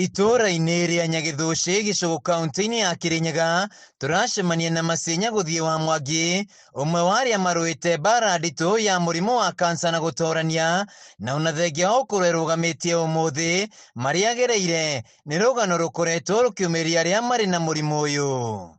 Itũũra-inĩ rĩa Nyagĩthũcĩ Gĩcũgũ kaunti-inĩ ya Kĩrĩnyaga tũracemania na Masĩ Nyagũthiĩ wa Mwangi, ũmwe wa arĩa marũĩte mbara nditũ ya mũrimũ wa kansa na gũtorania, na ona thengia wa gũkorwo ĩrũgamĩtie ũmũthĩ marĩa agereire nĩ rũgano rũkoretwo rũkĩũmĩrĩria arĩa marĩ na mũrimũ ũyũ.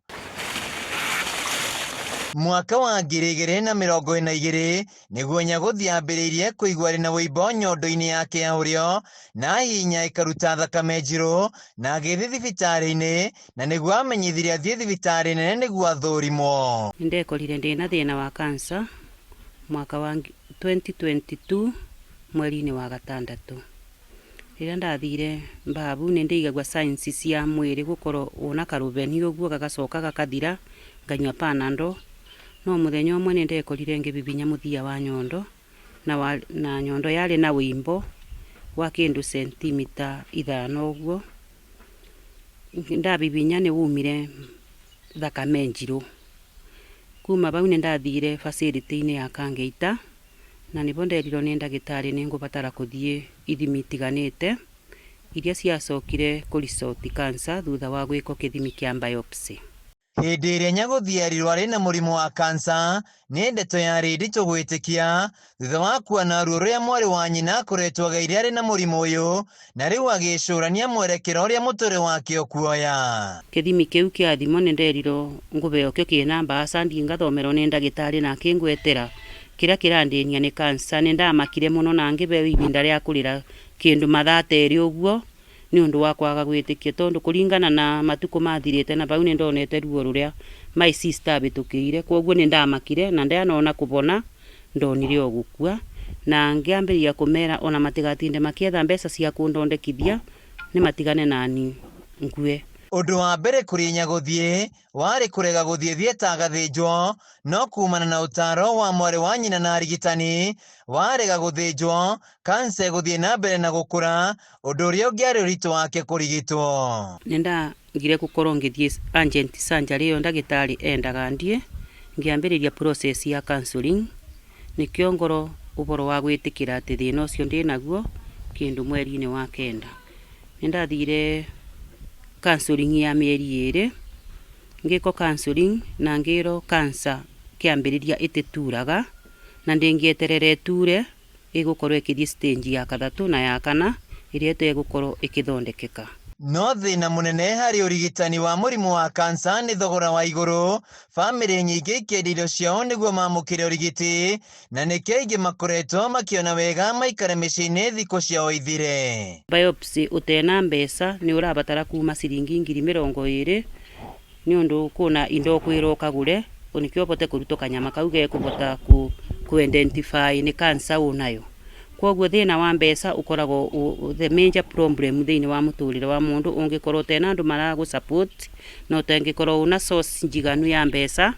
Mwaka wa 2022 nĩguo Nyagũthi ambĩrĩirie kũigua arĩ na wũimbo nyondo-inĩ yake ya ũrĩo na ahihinya ĩkaruta thakame njirũ na agĩthiĩ thibitarĩ-inĩ na nĩguo amenyithirie athiĩ thibitarĩ nene nĩguo athũrimwo. Nĩndekorire ndĩna thĩna wa cancer mwaka wa 2022 mweri-inĩ wa gatandatũ. Rĩrĩa ndathire mbabu nĩ ndĩigagua signs cia mwĩrĩ gũkorwo ũna karũbeni ũguo gagacoka gakathira nganyua Panadol. No mũthenya ũmwe nĩ ndekorire ngĩbibinya mũthia wa nyondo na nyondo yarĩ na wũimbo wa kĩndũ sentimita 5 ũguo. Ndabibinya nĩ waumire thakame njirũ. Kuma bau nĩ ndathire facility-inĩ ya Kangeita na nĩbo nderirwo nĩ ndagĩtarĩ nĩ ngũbatara kũthiĩ ithimi itiganĩte iria ciacokire kũ result cancer thutha wa gwĩkwo kĩthimi kĩa biopsy. Hĩndĩ ĩrĩa Nyagũthiĩ erirwo arĩ na mũrimũ wa kansa nĩ ndeto yarĩ nditũ gwĩtĩkia thutha wa kuona ruo rũrĩa mwarĩ wa nyina akoretwo ageire arĩ na mũrimũ ũyũ na rĩu agĩcũrania mwerekero ũrĩa mũtũrĩre wake ũkuoya. Kĩthimi kĩu kĩa thimo nĩ nderirwo ngũbeo kĩo kĩna mbaca ndingathomerwo nĩ ndagĩtarĩ na akĩngwetera kĩrĩa kĩrandĩnia nĩ cancer. Nĩ ndamakire mũno na ngĩbeo ibinda rĩa kũrĩra kĩndũ mathaa ta erĩ ũguo nĩ ũndũ wa kwaga gwĩtĩkia tondũ kũringana na matukũ mathirĩte na bau nĩ ndonete ruo rũrĩa my sister abĩtũkĩire kwoguo nĩ ndamakire na ndanona kũbona ndonire o gũkua na ngĩambĩrĩria kũmera ona matigatinde makĩetha mbeca cia kũndondekithia nĩ matigane nani ngue. Ũndũ wa mbere kũrĩ Nyagũthiĩ warĩ kũrega gũthiĩ thieta agathĩnjwo no kumana na ũtaro wa mwarĩ wa nyina na arigitani warega gũthĩnjwo kansa ĩgũthiĩ na mbere na gũkũra ũndũ ũrĩa ũngĩarĩ ũritũ wake kũrigitwo. Nĩ ndagire gũkorwo ngĩthiĩ urgent surgery ĩyo ndagĩtarĩ endaga ndiĩ ngĩambĩrĩria process ya counseling nĩkĩo ngoro ũboro wa gwĩtĩkĩra atĩ thĩna ũcio ndĩnaguo kĩndũ mweri-inĩ wa 9. Nĩ ndathire counseling ya mĩeri 2 ngĩkwo counseling na ngĩrwo cancer kĩambĩrĩria ĩtĩturaga na ndĩngĩeterera ĩture ĩgũkorwo ĩkĩthiĩ stage ya 3 na ya 4 ĩrĩa ĩtegũkorwo ĩkĩthondekeka. No thĩna mũnene harĩ ũrigitani wa mũrimũ wa kansa nĩ thogora wa igũrũ. Bamĩrĩ nyingĩ ikĩendia indo ciao nĩguo mamũkĩre ũrigiti na nĩkĩo aingĩ makoretwo makĩona wega maikare mĩciĩ-inĩ thikũ ciao ithire. Biopsy ũtena mbeca nĩ ũrabatara kuma ciringi 20,000 nĩ ũndũ kũna indo ũkwĩrwo ũkagũre nĩkĩo ũbote kũrutwo kanyama kau gekũbota kũ identify nĩ cancer ũnayo. Kwoguo thĩna wa mbeca ũkoragwo the major problem thĩinĩ wa mũtũrĩre wa mũndũ ũngĩkorwo ũtena andũ maragũ support na ũtengĩkorwo una source njiganu ya mbeca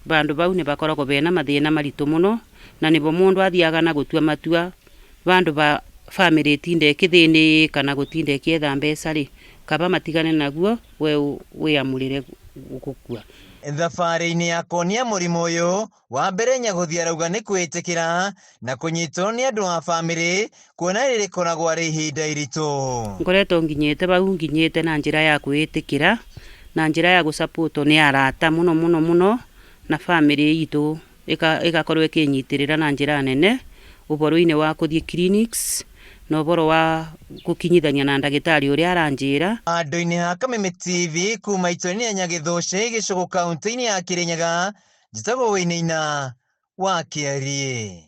bandũ bau nĩ bakoragwo bena mathĩna maritũ mũno na nĩbo mũndũ athiaga na gũtua matua bandũ ba family ĩtinde ĩkĩthĩnĩka kana gũtinda ĩkĩetha mbeca rĩ kaba matigane naguo we wĩamũrĩre gũkua. Thabarĩ-inĩ ya kuonia mũrimũ ũyũ wa mbere Nyagũthiĩ arauga nĩ kwĩĩtĩkĩra na kũnyitwo nĩ andũ a bamĩrĩ kuona rĩrĩkoragwo arĩ ihinda iritũ. Ngoretwo nginyĩte bau nginyĩte na njĩra ya kwĩĩtĩkĩra na njĩra ya gũsapotwo nĩ arata mũno mũno mũno na bamĩrĩ itũ ĩgakorwo ĩkĩnyitĩrĩra na njĩra nene ũboro-inĩ wa kũthiĩ clinics na ũboro wa gũkinyithania na ndagĩtarĩ ũrĩa aranjĩra. Handũ-inĩ ha Kameme TV kuma itũra-inĩ rĩa Nyagĩthũcĩ Gĩcũgũ kaunti-inĩ ya Kĩrĩnyaga njĩtagwo Wainaina wa Kĩariĩ.